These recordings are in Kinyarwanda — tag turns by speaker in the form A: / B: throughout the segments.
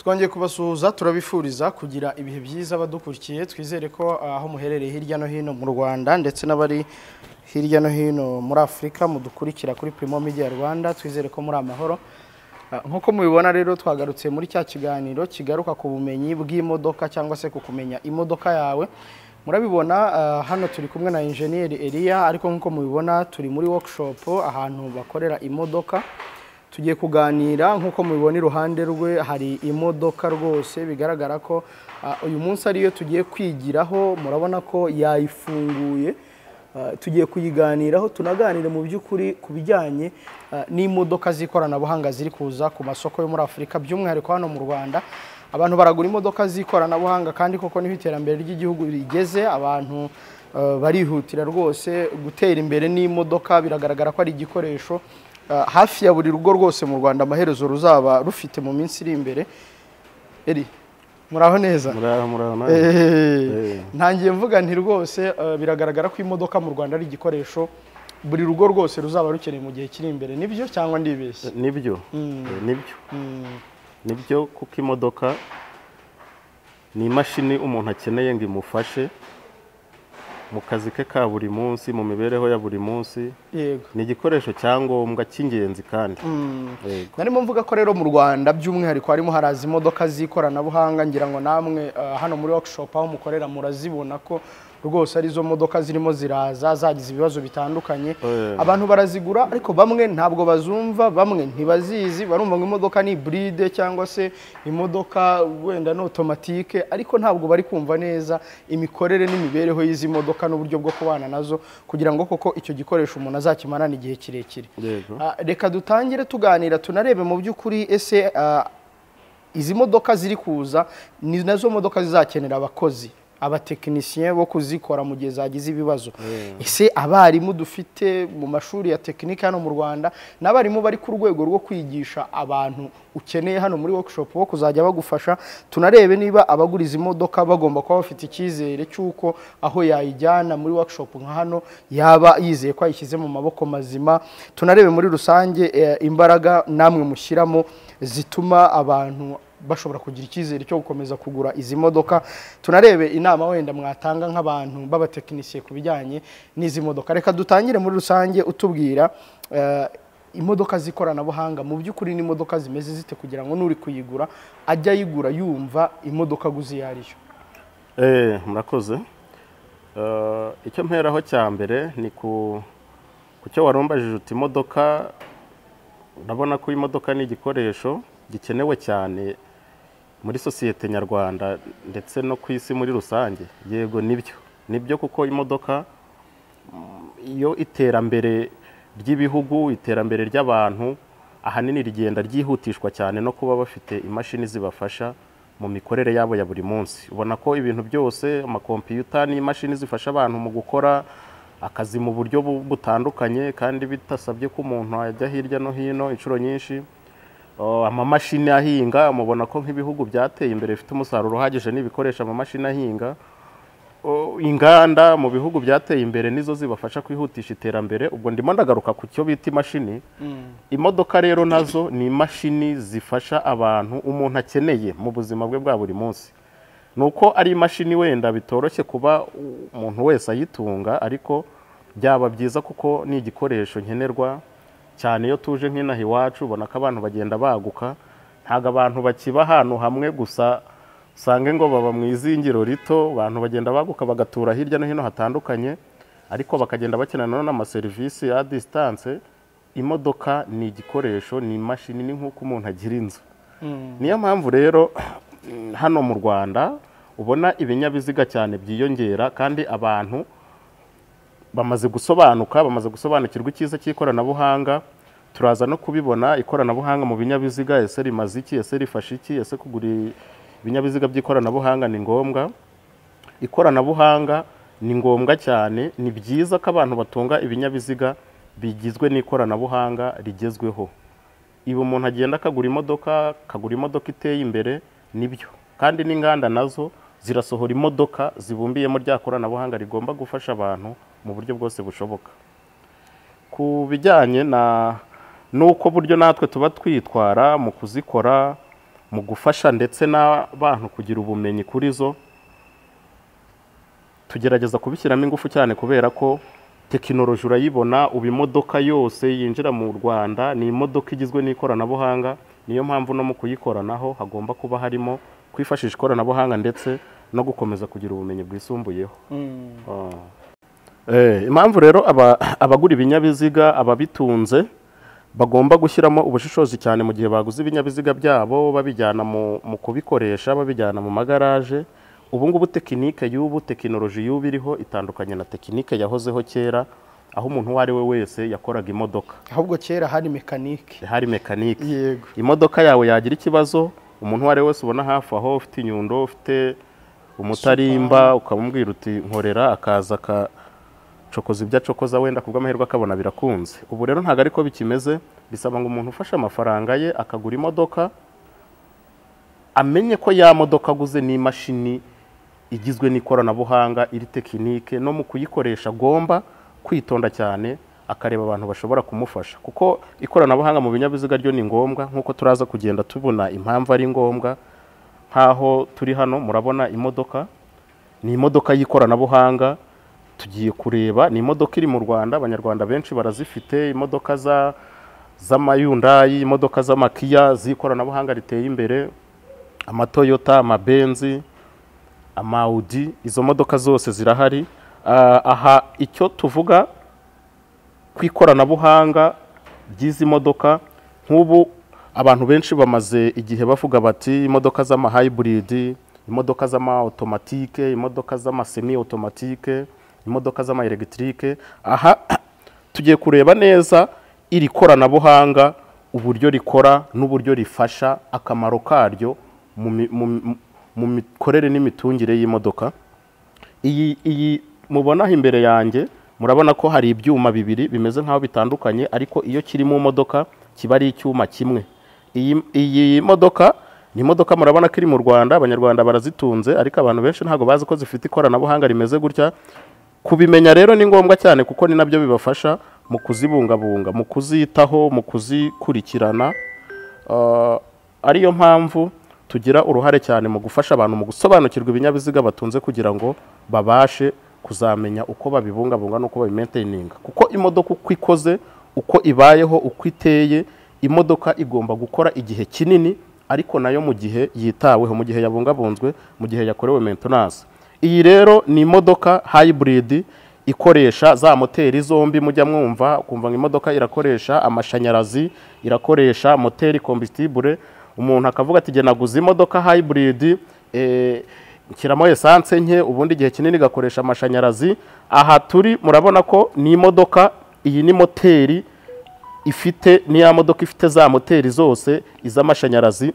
A: Twongeye kubasuhuza, turabifuriza kugira ibihe byiza badukurikiye. Twizere ko aho muherereye hirya no hino mu Rwanda ndetse n'abari hirya no hino muri Afurika mudukurikira kuri Primo Media Rwanda, twizere ko muri amahoro. Nk'uko mubibona rero, twagarutse muri cya kiganiro kigaruka ku bumenyi bw'imodoka cyangwa se ku kumenya imodoka yawe. Murabibona, hano turi kumwe na Engineer Elia, ariko nk'uko mubibona turi muri workshop, ahantu bakorera imodoka. Tugiye kuganira. Nk'uko mubibona, iruhande rwe hari imodoka rwose, bigaragara ko uyu munsi ariyo tugiye kwigiraho. Murabona ko yayifunguye. Tugiye kuyiganiraho, tunaganire mu by'ukuri ku bijyanye n'imodoka z'ikoranabuhanga ziri kuza ku masoko yo muri Afurika, by'umwihariko hano mu Rwanda. Abantu baragura imodoka z'ikoranabuhanga, kandi koko niho iterambere ry'igihugu rigeze. Abantu barihutira rwose gutera imbere n'imodoka. Biragaragara ko ari igikoresho hafi ya buri rugo rwose mu Rwanda amaherezo ruzaba rufite mu minsi iri imbere. Eri, muraho neza?
B: Muraho, muraho nawe.
A: Ntangiye mvuga nti rwose biragaragara ko imodoka mu Rwanda ari igikoresho buri rugo rwose ruzaba rukeneye mu gihe kiri imbere. Nibyo cyangwa ndibeshye?
B: Nibyo. Nibyo, nibyo, kuko imodoka ni imashini umuntu akeneye ngo imufashe mu kazi ke ka buri munsi, mu mibereho ya buri munsi. Ni igikoresho cya ngombwa cy'ingenzi kandi. Yego.
A: Narimo mvuga ko rero mu Rwanda by'umwihariko harimo haraza imodoka z'ikoranabuhanga. Ngira ngo namwe hano muri workshop aho mukorera murazibona ko rwose arizo modoka zirimo ziraza zagize ibibazo bitandukanye. Abantu barazigura, ariko bamwe ntabwo bazumva, bamwe ntibazizi. Barumva ngo imodoka ni hybride cyangwa se imodoka wenda ni automatique, ariko ntabwo bari kumva neza imikorere n'imibereho y'izi modoka n'uburyo bwo kubana nazo kugira ngo koko icyo gikoresho umuntu azakimarane igihe kirekire. Reka dutangire tuganira, tunarebe mu by'ukuri ese izi modoka ziri kuza ni nazo modoka zizakenera abakozi, abatekinisiye bo kuzikora mu gihe zagize ibibazo. Ese abarimu dufite mu mashuri ya tekinike hano mu Rwanda n'abarimu bari ku rwego rwo kwigisha abantu ukeneye hano muri workshop bo kuzajya bagufasha? Tunarebe niba abagura izi modoka bagomba kuba bafite icyizere cy'uko aho yayijyana muri workshop nka hano yaba yizeye ko ayishyize mu maboko mazima. Tunarebe muri rusange imbaraga namwe mushyiramo zituma abantu bashobora kugira icyizere cyo gukomeza kugura izi modoka. Tunarebe inama wenda mwatanga nk'abantu b'abatekinisiye ku bijyanye n'izi modoka. Reka dutangire muri rusange utubwira imodoka z'ikoranabuhanga mu by'ukuri ni imodoka zimeze zite, kugira ngo n'uri kuyigura ajye ayigura yumva imodoka aguze iyo ariyo.
B: Murakoze. Icyo mperaho cya mbere ni ku cyo warumbajije uti imodoka, urabona ko imodoka ni igikoresho gikenewe cyane muri sosiyete nyarwanda ndetse no ku isi muri rusange. Yego, nibyo, nibyo, kuko imodoka iyo iterambere ry'ibihugu, iterambere ry'abantu ahanini rigenda ryihutishwa cyane no kuba bafite imashini zibafasha mu mikorere yabo ya buri munsi. Ubona ko ibintu byose, amakompiyuta n'imashini zifasha abantu mu gukora akazi mu buryo butandukanye kandi bidasabye ko umuntu ajya hirya no hino inshuro nyinshi. Oh, amamashini ahinga, mubona ko nk'ibihugu byateye imbere bifite umusaruro uhagije n'ibikoresha amamashini ahinga. Oh, inganda mu bihugu byateye imbere nizo zibafasha kwihutisha iterambere. Ubwo ndimo ndagaruka ku cyo bita imashini. Imodoka rero nazo ni imashini zifasha abantu, umuntu akeneye mu buzima bwe bwa buri munsi. Ni uko ari imashini wenda bitoroshye kuba umuntu wese ayitunga, ariko byaba byiza kuko ni igikoresho nkenerwa cyane. Iyo tuje nk'inaha iwacu, ubona ko abantu bagenda baguka, ntabwo abantu bakiba ahantu hamwe gusa usange ngo baba mu izingiro rito. Abantu bagenda baguka, bagatura hirya no hino hatandukanye, ariko bakagenda bakenera nanone amaserivisi ya distance. Imodoka ni igikoresho, ni imashini, ni nk'uko umuntu agira inzu. Niyo mpamvu rero hano mu Rwanda ubona ibinyabiziga cyane byiyongera, kandi abantu bamaze gusobanuka, bamaze gusobanukirwa icyiza cy'ikoranabuhanga. Turaza no kubibona, ikoranabuhanga mu binyabiziga, ese rimaze iki? Ese rifasha iki? Ese kugura ibinyabiziga by'ikoranabuhanga ni ngombwa? Ikoranabuhanga ni ngombwa cyane. Ni byiza ko abantu batunga ibinyabiziga bigizwe n'ikoranabuhanga rigezweho. Ibi umuntu agenda akagura imodoka, akagura imodoka iteye imbere, nibyo. Kandi n'inganda nazo zirasohora imodoka zibumbiyemo rya koranabuhanga rigomba gufasha abantu mu buryo bwose bushoboka. Ku bijyanye na n'uko buryo natwe tuba twitwara mu kuzikora, mu gufasha ndetse n'abantu kugira ubumenyi kuri zo, tugerageza kubishyiramo ingufu cyane kubera ko tekinoloji urayibona, ubu imodoka yose yinjira mu Rwanda ni imodoka igizwe n'ikoranabuhanga. Niyo mpamvu no mu kuyikoranaho hagomba kuba harimo kwifashisha ikoranabuhanga ndetse no gukomeza kugira ubumenyi bwisumbuyeho. Impamvu rero abagura ibinyabiziga, ababitunze bagomba gushyiramo ubushishozi cyane mu gihe baguze ibinyabiziga byabo, babijyana mu kubikoresha, babijyana mu magaraje. Ubu ngubu tekinike y'ubu, tekinoloji y'ubu iriho itandukanye na tekinike yahozeho kera, aho umuntu uwo ari we wese yakoraga imodoka.
A: Ahubwo kera hari mekanike.
B: Hari mekanike.
A: Yego.
B: Imodoka yawe yagira ikibazo, umuntu uwo ari we wese ubona hafi aho ufite inyundo, ufite umutarimba, ukamubwira uti nkorera, akaza akacokoza ibyo acokoza, wenda kubw'amahirwe akabona birakunze. Ubu rero ntabwo ariko bikimeze, bisaba ngo umuntu ufashe amafaranga ye akagura imodoka amenye ko ya modoka aguze ni imashini igizwe n'ikoranabuhanga, iri tekinike, no mu kuyikoresha agomba kwitonda cyane, akareba abantu bashobora kumufasha, kuko ikoranabuhanga mu binyabiziga ryo ni ngombwa, nk'uko turaza kugenda tubona impamvu ari ngombwa. Nk'aho turi hano murabona imodoka, ni imodoka y'ikoranabuhanga tugiye kureba, ni imodoka iri mu Rwanda, abanyarwanda benshi barazifite, imodoka z'amayundayi, imodoka z'amakiya z'ikoranabuhanga riteye imbere, amatoyota, amabenzi, amaudi, izo modoka zose zirahari. Aha icyo tuvuga ku ikoranabuhanga ry'izi modoka, nk'ubu abantu benshi bamaze igihe bavuga bati imodoka z'ama hybrid, imodoka z'ama automatique, imodoka z'ama semi automatique, imodoka z'ama electrique. Aha tugiye kureba neza iri koranabuhanga uburyo rikora n'uburyo rifasha, akamaro karyo mu mikorere n'imitungire y'imodoka. Iyi mubona aho imbere yanjye, murabona ko hari ibyuma bibiri bimeze nk'aho bitandukanye, ariko iyo kiri mu modoka kiba ari icyuma kimwe. Iyi modoka ni imodoka murabona ko iri mu Rwanda, abanyarwanda barazitunze, ariko abantu benshi ntabwo bazi ko zifite ikoranabuhanga rimeze gutya. Kubimenya rero ni ngombwa cyane, kuko ni nabyo bibafasha mu kuzibungabunga, mu kuzitaho, mu kuzikurikirana. Ariyo mpamvu tugira uruhare cyane mu gufasha abantu mu gusobanukirwa ibinyabiziga batunze, kugira ngo babashe kuzamenya uko babibungabunga n'uko babimaintaininga. Kuko imodoka uko ikoze, uko ibayeho, uko iteye, imodoka igomba gukora igihe kinini, ariko nayo mu gihe yitaweho, mu gihe yabungabunzwe, mu gihe yakorewe maintenance. Iyi rero ni imodoka hybrid ikoresha za moteri zombi mujya mwumva, ukumva ngo imodoka irakoresha amashanyarazi, irakoresha moteri combustible. Umuntu akavuga ati jye naguze imodoka hybrid, nshyiramo essence nke, ubundi igihe kinini igakoresha amashanyarazi. Aha turi murabona ko ni imodoka, iyi ni moteri ifite, ni ya modoka ifite za moteri zose, iz'amashanyarazi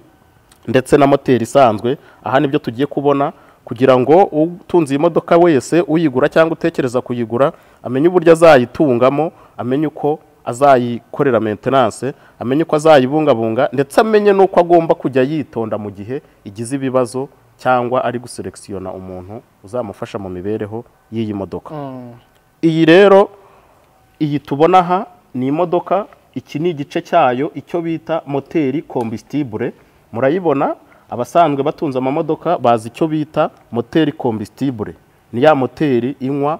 B: ndetse na moteri isanzwe. Aha nibyo tugiye kubona, kugira ngo utunze iyi modoka wese uyigura cyangwa utekereza kuyigura amenye uburyo azayitungamo, amenye uko azayikorera maintenance, amenye uko azayibungabunga, ndetse amenye n'uko agomba kujya yitonda mu gihe igize ibibazo cyangwa ari guselekisiyona umuntu uzamufasha mu mibereho y'iyi modoka. Iyi rero, iyi tubona aha ni imodoka, iki ni igice cyayo, icyo bita moteri combustible. Murayibona, abasanzwe batunze amamodoka bazi icyo bita moteri combustible. Ni ya moteri inywa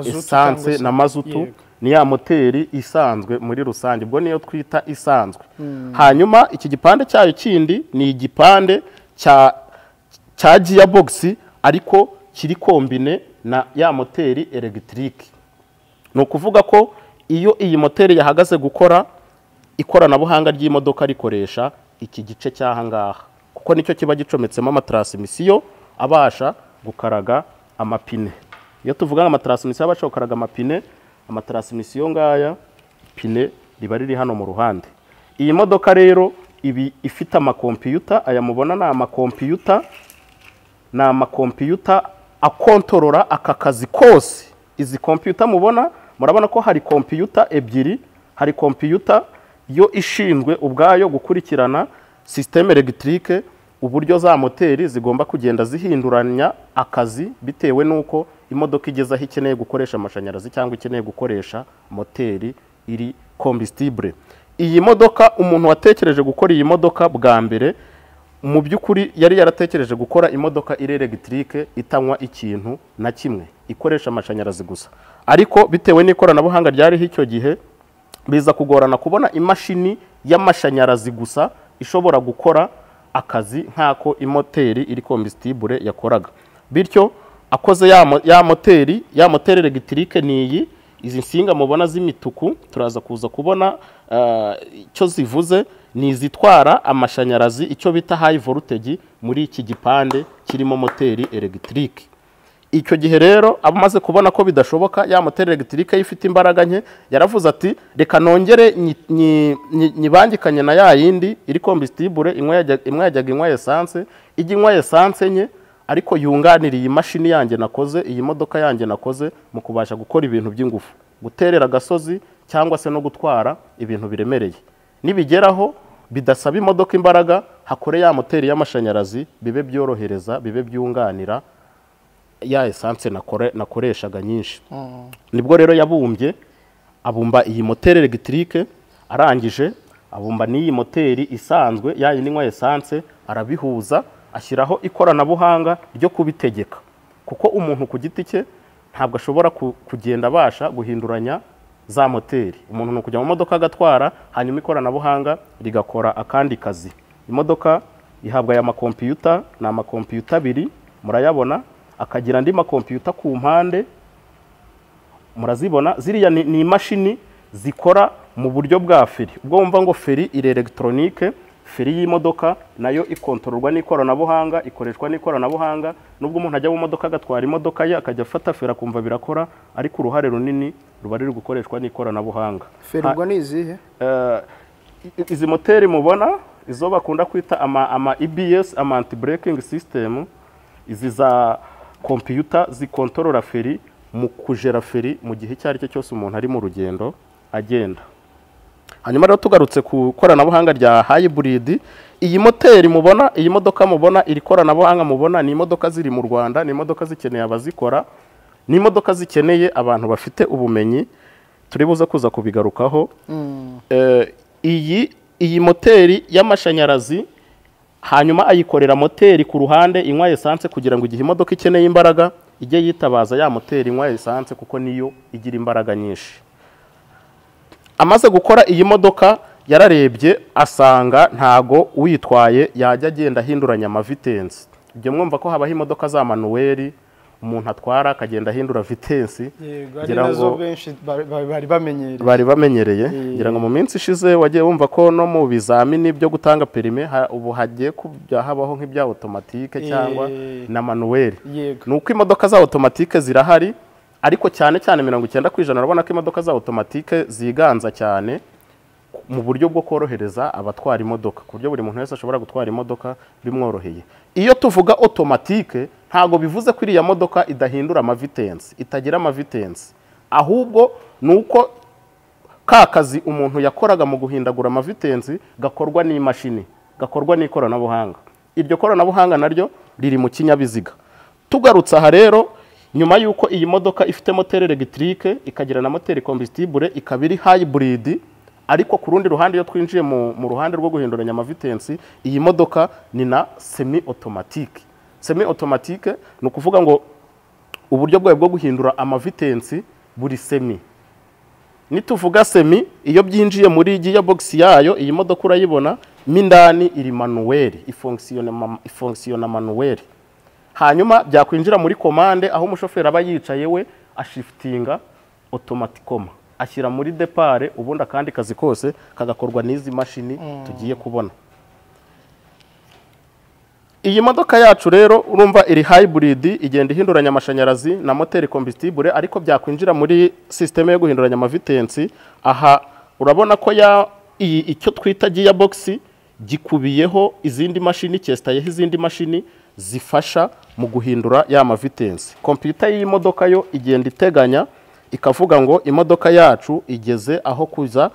B: essence na mazutu, ni ya moteri isanzwe muri rusange, ubwo niyo twita isanzwe. Hanyuma iki gipande cyayo kindi ni igipande cya gearbox, ariko kiri kombine na ya moteri electric. Ni ukuvuga ko iyo iyi moteri yahagaze gukora, ikoranabuhanga ry'imodoka rikoresha iki gice cy'aha ngaha, kuko nicyo kiba gicometsemo amatransmission abasha gukaraga amapine. Iyo tuvuga amatransmission abasha gukaraga amapine, amatransmission ngaya pine riba riri hano mu ruhande. Iyi modoka rero ibi ifite amakompiyuta, aya mubona ni amakompiyuta, ni amakompiyuta akontorora aka kazi kose. Izi kompiyuta mubona, murabona ko hari kompiyuta ebyiri, hari kompiyuta yo ishinzwe ubwayo gukurikirana systeme electrique, uburyo za moteri zigomba kugenda zihinduranya akazi bitewe nuko imodoka igeze aho ikeneye gukoresha amashanyarazi cyangwa ikeneye gukoresha moteri iri combustible. Iyi modoka, umuntu watekereje gukora iyi modoka bwa mbere, Mu by'ukuri yari yaratekereje gukora imodoka iri elegitike, itanywa ikintu na kimwe, ikoresha amashanyarazi gusa. Ariko bitewe n'ikoranabuhanga ryariho icyo gihe, biza kugorana kubona imashini y'amashanyarazi gusa ishobora gukora akazi nk'ako imoteri iri combustible yakoraga. Bityo akoze ya moteri elegitike, ni iyi. Izi nsinga mubona z'imituku, turaza kuza kubona icyo zivuze, ni izitwara amashanyarazi, icyo bita high voltage, muri iki gipande kirimo moteri elegitike. Icyo gihe rero amaze kubona ko bidashoboka, ya moteri elegitike ifite imbaraga nke, yaravuze ati: "Reka nongere nyibangikanye na ya yindi iri combustible." Imwe yajyaga inywa essence, ijya inywa essence nke, ariko yunganira iyi mashini yanjye nakoze, iyi modoka yanjye nakoze, mu kubasha gukora ibintu by'ingufu, guterera agasozi cyangwa se no gutwara ibintu biremereye. Nibigeraho bidasaba imodoka imbaraga, hakore ya moteri y'amashanyarazi, bibe byorohereza, bibe byunganira ya essence nakoreshaga nyinshi. Nibwo rero yabumbye, abumba iyi moteri elegitike, arangije abumba n'iyi moteri isanzwe, ya yindi inywa essence, arabihuza, ashyiraho ikoranabuhanga ryo kubitegeka, kuko umuntu ku giti cye ntabwo ashobora kugenda abasha guhinduranya za moteri. Umuntu ni ukujya mu modoka agatwara, hanyuma ikoranabuhanga rigakora akandi kazi. Imodoka ihabwa aya makompiyuta, ni amakompiyuta abiri murayabona, akagira andi makompiyuta ku mpande murazibona. Ziriya ni imashini zikora mu buryo bwa feri. Ubwo wumva ngo feri iri elegitoronike, feri y'imodoka nayo ikontororwa n'ikoranabuhanga, ikoreshwa n'ikoranabuhanga. Nubwo umuntu ajya mu modoka agatwara imodoka ye, akajya afata feri akumva birakora, ariko uruhare runini ruba ruri gukoreshwa n'ikoranabuhanga.
A: Feri ubwo ni izihe?
B: Izi moteri mubona, izo bakunda kwita ama ABS, ama anti braking system, izi za kompiyuta zikontorora feri mu kujera feri mu gihe icyo ari cyo cyose umuntu ari mu rugendo agenda. Hanyuma rero tugarutse ku koranabuhanga rya hybrid, iyi moteri mubona, iyi modoka mubona, iri koranabuhanga mubona, ni imodoka ziri mu Rwanda, ni imodoka zikeneye abazikora, ni imodoka zikeneye abantu bafite ubumenyi, turi buze kuza kubigarukaho. Iyi moteri y'amashanyarazi, hanyuma ayikorera moteri ku ruhande inywa essence, kugira ngo igihe imodoka ikeneye imbaraga ijye yitabaza ya moteri inywa essence, kuko niyo igira imbaraga nyinshi. Amaze gukora iyi modoka, yararebye asanga ntago uyitwaye yajya agenda ahinduranya amavitensi. Ibyo mwumva ko habaho imodoka za manuel, umuntu atwara akagenda ahindura vitensi.
A: Yego, ari
B: ngira
A: nazo
B: ngo
A: benshi bari bamenyereye.
B: Bari bamenyereye. Ngira ngo mu minsi ishize wagiye wumva ko no mu bizamini byo gutanga perime ubu hagiye kujya habaho nk'ibya automatique cyangwa na manuel. Ni uko imodoka za automatique zirahari, ariko cyane cyane 90% urabona ko imodoka za automatique ziganza cyane mu buryo bwo korohereza abatwara imodoka, ku buryo buri muntu wese ashobora gutwara imodoka bimworoheye. Iyo tuvuga automatique, ntabwo bivuze ko iriya modoka idahindura amavitensi, itagira amavitensi, ahubwo ni uko ka kazi umuntu yakoraga mu guhindagura amavitensi gakorwa n'imashini, gakorwa n'ikoranabuhanga. Iryo koranabuhanga naryo riri mu kinyabiziga. Tugarutse aha rero, nyuma y'uko iyi modoka ifite moteri elegitike, ikagira na moteri combustible, ikaba iri hybrid, ariko ku rundi ruhande, iyo twinjiye mu ruhande rwo guhinduranya amavitensi, iyi modoka ni na semi automatique. Semi automatique ni ukuvuga ngo uburyo bwayo bwo guhindura amavitensi buri semi. Nituvuga semi, iyo byinjiye muri gearbox yayo, iyi modoka urayibona mo indani iri manuel, ifonctionna manuel. Hanyuma byakwinjira muri commande, aho umushoferi aba yicaye, we ashifitinga automatiquement, ashyira muri départ, ubundi akandi kazi kose kagakorwa n'izi mashini tugiye kubona. Iyi modoka yacu rero, urumva iri hybrid, igenda ihinduranya amashanyarazi na moteri combustible, ariko byakwinjira muri système yo guhinduranya amavitensi, aha urabona ko ya iyi icyo twita gearbox gikubiyeho izindi mashini, cyesitayeho izindi mashini zifasha mu guhindura ya mavitensi. Kompiyuta y'iyi modoka yo igenda iteganya, ikavuga ngo imodoka yacu igeze aho kuza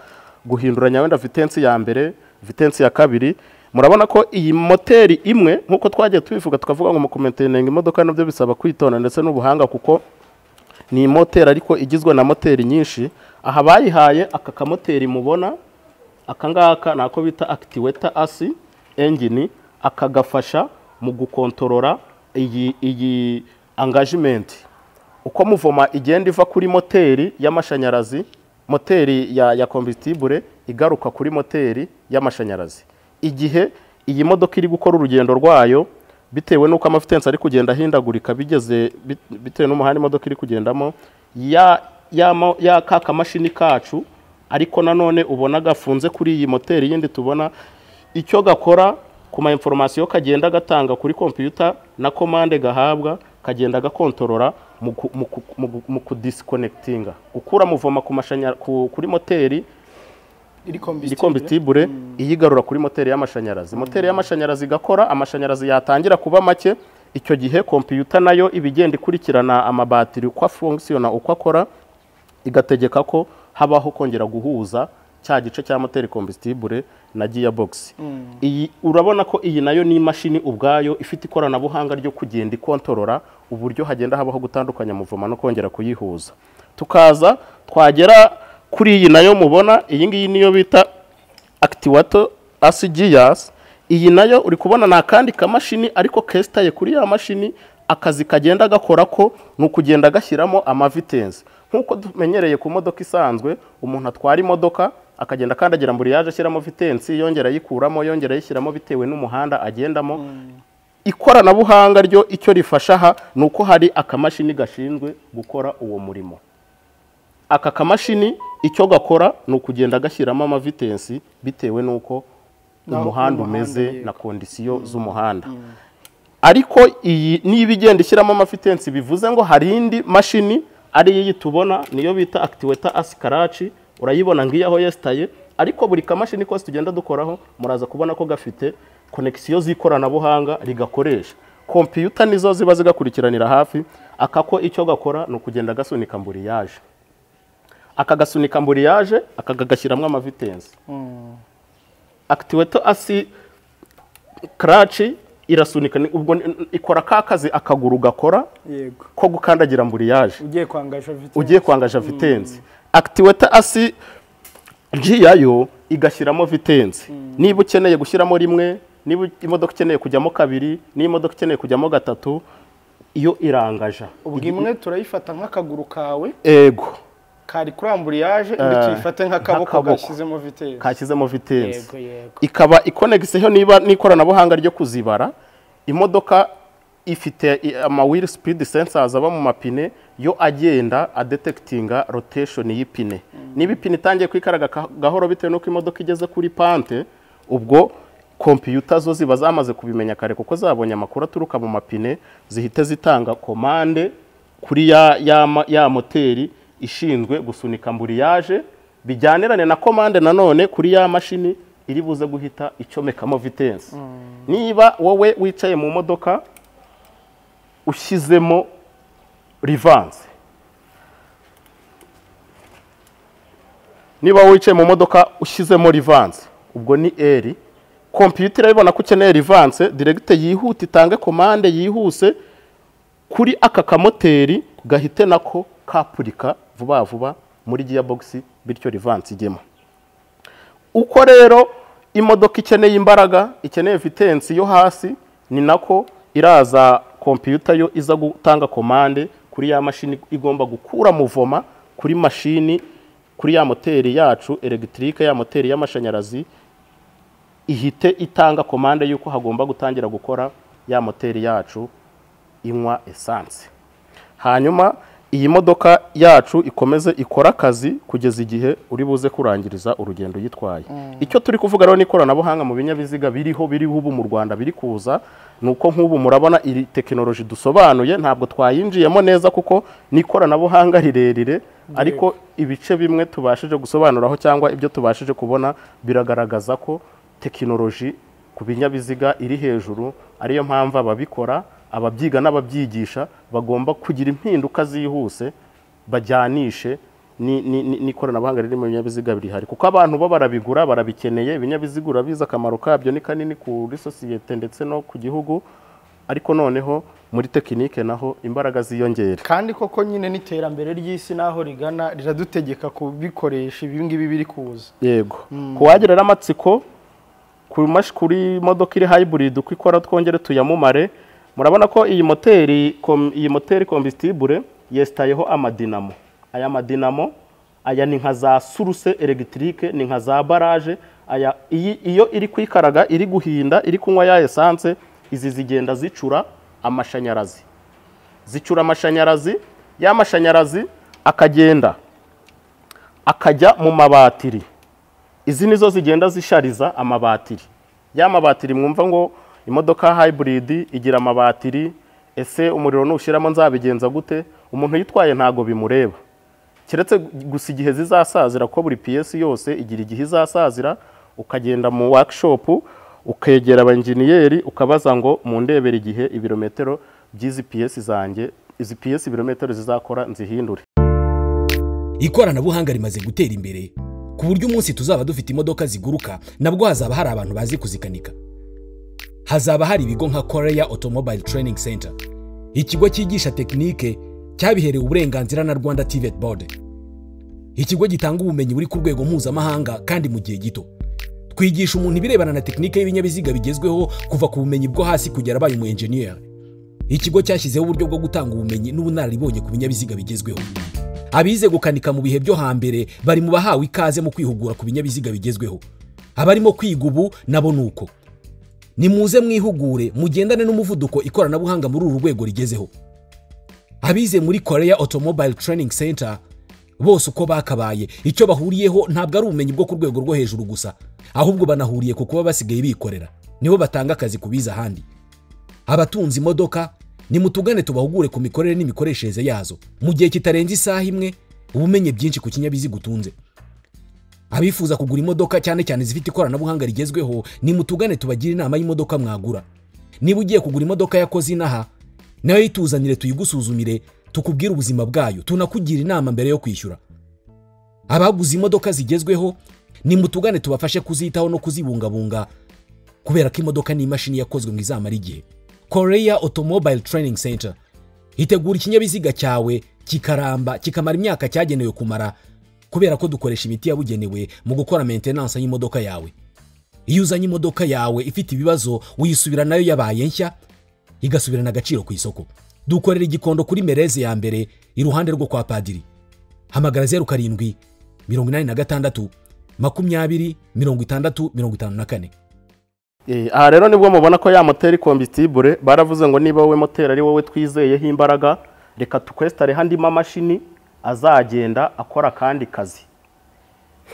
B: guhinduranya wenda vitensi ya mbere, vitensi ya kabiri. Murabona ko iyi moteri imwe, nk'uko twagiye tubivuga, tukavuga ngo mu kumainteninga imodoka nabyo bisaba kwitonda ndetse n'ubuhanga, kuko ni moteri ariko igizwe na moteri nyinshi. Aha bayihaye aka kamoteri mubona aka ngaka, ni ako bita actuator AC engine. Akagafasha mu gukontorora iyi engagement, uko mouvement igenda iva kuri moteri y'amashanyarazi, moteri ya combustible, igaruka kuri moteri y'amashanyarazi. Igihe iyi modoka iri gukora urugendo rwayo, bitewe n'uko amavitensi ari kugenda ahindagurika bigeze bitewe n'umuhanda imodoka iri kugendamo, ya ka kamashini kacu, ariko nanone ubona gafunze kuri iyi moteri yindi tubona, icyo gakora ku ma information kagenda gatanga kuri computer na commande gahabwa, kagenda gakontorora mu kudisconnectinga, gukura mouvement ku mashanya kuri moteri
A: iri
B: iri combustible, iyigarura kuri moteri y'amashanyarazi. Moteri y'amashanyarazi igakora, amashanyarazi yatangira kuba make, icyo gihe computer nayo ibigenda ikurikirana amabatiri uko afunctiona, uko akora, igategeka ko habaho kongera guhuza cya gice cya moteri combustible na gearbox. Iyi urabona ko iyi nayo ni imashini ubwayo ifite ikoranabuhanga ryo kugenda ikontorora uburyo hagenda habaho gutandukanya mouvement no kongera kuyihuza. Tukaza twagera kuri iyi nayo mubona, iyi ngiyi niyo bita actuator AC gears. Iyi nayo uri kubona ni akandi kamashini ariko kesitaye kuri ya mashini. Akazi kagenda gakora ko ni ukugenda gashyiramo amavitensi nk'uko tumenyereye ku modoka isanzwe. Umuntu atwara imodoka akagenda akandagira embrayage, ashyiramo vitensi, yongera ayikuramo, yongera ayishyiramo bitewe n'umuhanda agendamo. Ikoranabuhanga ryo icyo rifasha aha ni uko hari akamashini gashinzwe gukora uwo murimo. Aka kamashini icyo gakora ni ukugenda gashyiramo amavitensi bitewe n'uko umuhanda umeze na condition z'umuhanda. Ariko iyi niba igenda ishyiramo amavitensi, bivuze ngo hari indi mashini ari iyi tubona, niyo bita actuator AC clutch. Urayibona ngiyo aho yesitaye. Ariko buri kamashini kose tugenda dukoraho, muraza kubona ko gafite connexion z'ikoranabuhanga rigakoresha. Computer nizo ziba zigakurikiranira hafi. Akako icyo gakora ni ukugenda gasunika embrayage, aka gasunika embrayage, aka kagashyiramo amavitensi. Actuator AC clutch irasunika, ubwo ikora ka kazi akaguru gakora ko gukandagira embrayage
A: ugiye kwangaja vitensi.
B: Ugiye kwangaja vitensi. Actuator AC gear yo igashyiramo vitensi. Niba ukeneye gushyiramo rimwe, niba imodoka ikeneye kujyamo kabiri, niba imodoka ikeneye kujyamo gatatu, iyo irangaja.
A: Ubwo imwe turayifata nk'akaguru kawe
B: ego
A: kari kuri embrayage, indi tuyifate nk'akaboko gashyizemo vitensi.
B: Kashyizemo vitensi. Ikaba ikonegiseho niba n'ikoranabuhanga ryo kuzibara. Imodoka ifite ama wheel speed sensors aba mu mapine, yo agenda adetectinga rotation y'ipine. Niba ipine itangiye kwikaraga gahoro bitewe n'uko imodoka igeze kuri pente, ubwo computer zo ziba zamaze kubimenya kare kuko zabonye amakuru aturuka mu mapine, zihite zitanga commande kuri ya moteri ishinzwe gusunika embrayage, bijyanirane na commande nanone kuri ya mashini iri buze guhita icomekamo vitensi. Niba wowe wicaye mu modoka ushyizemo rivanse, niba wicaye mu modoka ushyizemo rivanse, ubwo ni R, computer irabibona ko ukeneye rivanse direct, yihuta itange commande yihuse kuri aka kamoteri gahite nako kapurika vuba vuba muri gearbox, bityo rivanse ijyemo. Uko rero imodoka ikeneye imbaraga, ikeneye vitensi yo hasi, ni nako iraza computer yo iza gutanga commande kuri ya mashini igomba gukura mouvement kuri mashini, kuri ya moteri yacu electrique, ya moteri y'amashanyarazi, ihite itanga commande yuko hagomba gutangira gukora ya moteri yacu inywa essence. Hanyuma iyi modoka yacu ikomeze ikora akazi kugeza igihe uri buze kurangiriza urugendo yitwaye. Icyo turi kuvuga rero ni ikoranabuhanga mu binyabiziga biriho ubu mu Rwanda biri kuza, nuko nk'ubu murabona iri tekinoloji dusobanuye ntabwo twayinjiyemo neza kuko ni ikoranabuhanga rirerire, ariko ibice bimwe tubashije gusobanuraho cyangwa ibyo tubashije kubona biragaragaza ko tekinoloji ku binyabiziga iri hejuru. Ariyo mpamvu ababikora, ababyiga n'ababyigisha bagomba kugira impinduka zihuse, bajyanishe n'ikoranabuhanga riri mu binyabiziga birihari, kuko abantu bo barabigura, barabikeneye. Ibinyabiziga urabizi akamaro kabyo ni kanini kuri sosiyete ndetse no ku gihugu, ariko noneho muri tekinike naho imbaraga ziyongera.
A: Kandi koko nyine n'iterambere ry'isi naho rigana riradutegeka kubikoresha ibi ngibi biri kuza.
B: Yego, kuwagira amatsiko Kuri modoka iri hybrid uko ikora twongere tuyamumare. Murabona ko iyi moteri combustible yestayeho amadinamo. Aya madinamo aya ni nka za source électrique, ni nka za barrage. Aya iyo iri kwikaraga, iri guhinda, iri kunywa ya essence, izi zigenda zicura amashanyarazi. Zicura amashanyarazi, ya mashanyarazi akagenda akajya mu mabatiri. Izi nizo zigenda zishariza amabatiri. Ya mabatiri mwumva ngo imodoka hybrid igira amabatiri, ese umuriro nushiramo nzabigenza gute? Umuntu yitwaye ntago bimureba, keretse gusa igihe zizasazira, ko buri PS yose igira igihe izasazira. Ukagenda mu workshop ukegera abanjeniyeri ukabaza ngo mundebere igihe ibirometero by'izi PS zanjye, izi PS ibirometero zizakora nzihindure.
C: Ikoranabuhanga rimaze gutera imbere ku buryo umunsi tuzaba dufite imodoka ziguruka nabwo hazaba hari abantu bazi kuzikanika. Hazaba hari ibigo nka Korea Automobile Training Center, ikigo cyigisha tekinike cyabiherewe uburenganzira na Rwanda TVET Board, ikigo gitanga ubumenyi buri ku rwego mpuzamahanga kandi mu gihe gito. Twigisha umuntu ibirebana na tekinike y'ibinyabiziga bigezweho kuva ku bumenyi bwo hasi kugera abaye umu engineer. Ikigo cyashyizeho uburyo bwo gutanga ubumenyi n'ubunararibonye ku binyabiziga bigezweho. Abize gukanika mu bihe byo hambere bari mu bahawe ikaze mu kwihugura ku binyabiziga bigezweho. Abarimo kwiga ubu nabo nuko. Nimuze mwihugure mugendane n'umuvuduko ikoranabuhanga muri uru rwego rigezeho. Abize muri Korea Automobile Training Center bose uko bakabaye, icyo bahuriyeho ntabwo ari ubumenyi bwo ku rwego rwo hejuru gusa, ahubwo banahuriye ku kuba basigaye bikorera. Nibo batanga akazi kubiza ahandi. Abatunze imodoka nimutugane tubahugure ku mikorere n'imikoreshereze yazo mu gihe kitarenze isaha imwe, ubumenye byinshi ku kinyabiziga utunze. Abifuza kugura imodoka cyane cyane zifite ikoranabuhanga rigezweho, nimutugane tubagire inama y'imodoka mwagura. Niba ugiye kugura imodoka yakoze inaha, nayo yituzanire tuyigusuzumire, tukubwire ubuzima bwayo, tunakugira inama mbere yo kwishyura. Abaguze imodoka zigezweho nimutugane tubafashe kuzitaho no kuzibungabunga, kubera ko imodoka ni imashini yakozwe ngo izamare igihe. Korea Automobile Training Center itegura ikinyabiziga cyawe kikaramba kikamara imyaka cyagenewe kumara, kubera ko dukoresha imiti yabugenewe mu gukora maintenance y'imodoka yawe. Iyo uzanye imodoka yawe ifite ibibazo uyisubira nayo yabaye nshya, igasubirana agaciro ku isoko. Dukorera Igikondo kuri Mereze ya mbere iruhande rwo kwa Padiri. Hamagara 07 86 20 60 54.
B: Aha rero nibwo mubona ko ya moteri combustible baravuze ngo niba wowe moteri ari wowe twizeyeho imbaraga, reka tukwestare handi mamashini azagenda akora kandi kazi.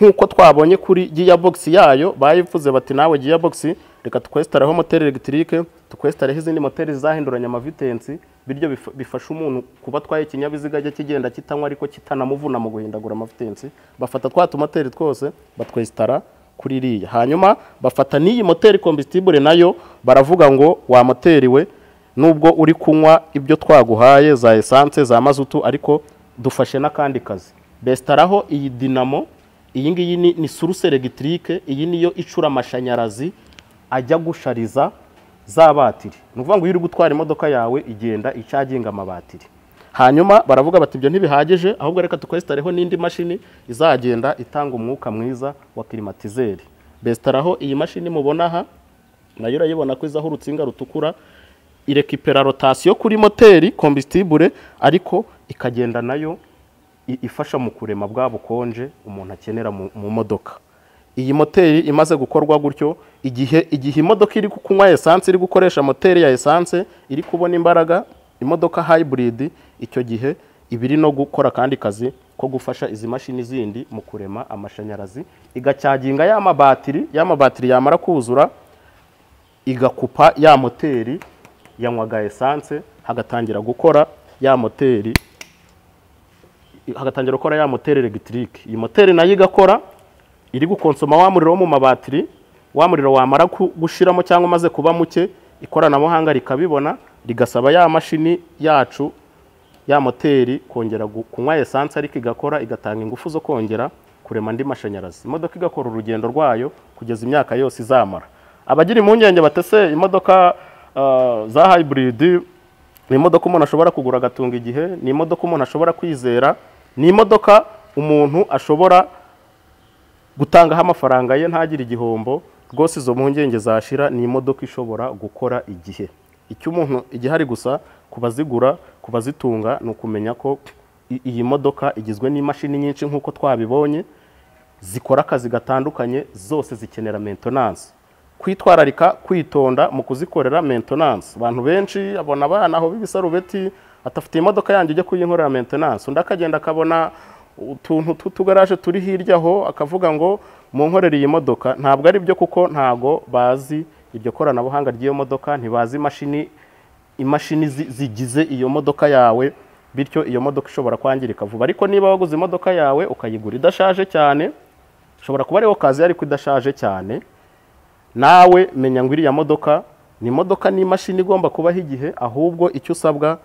B: Nkuko twabonye kuri gearbox yayo bayivuze bati nawe gearbox reka tukwestareho moteri electrique, tukwestareho izindi moteri zahinduranya amavitensi, biryo bifasha umuntu kuba twaye ikinyabiziga ajya kigenda kitanywa ariko kitanamuvuna mu guhindagura amavitensi. Bafata twa tumoteri twose batwestara kuri iriya. Hanyuma bafata n'iyi moteri combustible nayo baravuga ngo wa moteri we nubwo uri kunywa ibyo twaguhaye za essence za mazutu, ariko dufashe n'akandi kazi. Bestaraho iyi dinamo, iyi ngiyi ni source electrique, iyi niyo icura amashanyarazi ajya gushariza za batiri. Ni ukuvuga ngo iyo uri gutwara imodoka yawe igenda icaginga amabatiri. Hanyuma baravuga bati ibyo ntibihagije, ahubwo reka tukwestareho n'indi mashini izagenda itanga umwuka mwiza wa climatiseur. Bestaraho iyi mashini mubona aha, nayo urayibona ko izaho urutsinga rutukura, irekipera rotation kuri moteri combustible, ariko ikagenda nayo ifasha mu kurema bwa bukonje umuntu akenera mu modoka. Iyi moteri imaze gukorwa gutyo, igihe imodoka iri kunywa essence, iri gukoresha moteri ya essence, iri kubona imbaraga, imodoka hybrid icyo gihe ibiri no gukora kandi kazi ko gufasha izi mashini zindi mu kurema amashanyarazi, igacyaginga ya mabatiri, yamara kuzura igakupa ya moteri yanywaga essence, hagatangira gukora ya moteri, hagatangira gukora ya moteri electrique. Iyi moteri nayo igakora iri gukonsoma wa muriro wo mu mabatiri, wa muriro wamara gushiramo cyangwa maze kuba muke, ikoranabuhanga rikabibona rigasaba ya mashini yacu ya moteri kongera kunywa essence, ariko igakora igatanga ingufu zo kongera kurema andi mashanyarazi. Imodoka igakora urugendo rwayo kugeza imyaka yose izamara. Abagira impungenge batese imodoka za hybrid ni imodoka umuntu ashobora kugura agatunga igihe, ni imodoka umuntu ashobora kwizera, ni imodoka umuntu ashobora gutangaho amafaranga ye ntagire igihombo. rwose izo mpungenge zashira. Ni imodoka ishobora gukora igihe icyo umuntu igihari. Gusa ku bazigura, ku bazitunga, ni ukumenya ko iyi modoka igizwe n'imashini nyinshi nk'uko twabibonye, zikora akazi gatandukanye, zose zikenera maintenance, kwitwararika, kwitonda mu kuzikorera maintenance. Abantu benshi abona abana aho b'ibisarubeti, atafite imodoka yanjye, ujya kuyinkorera maintenance. Undi akagenda akabona utuntu tw'utugaraje turi hirya aho, akavuga ngo munkorere iyi modoka. Ntabwo ari byo, kuko ntago bazi iryo koranabuhanga ry'iyo modoka, ntibazi imashini zigize iyo modoka yawe, bityo iyo modoka ishobora kwangirika vuba. Ariko niba waguze imodoka yawe ukayigura idashaje cyane, ishobora kuba ariho kazi ariko idashaje cyane, nawe menya ngo iriya modoka ni imodoka, ni imashini igomba kubaho igihe. Ahubwo icyo usabwa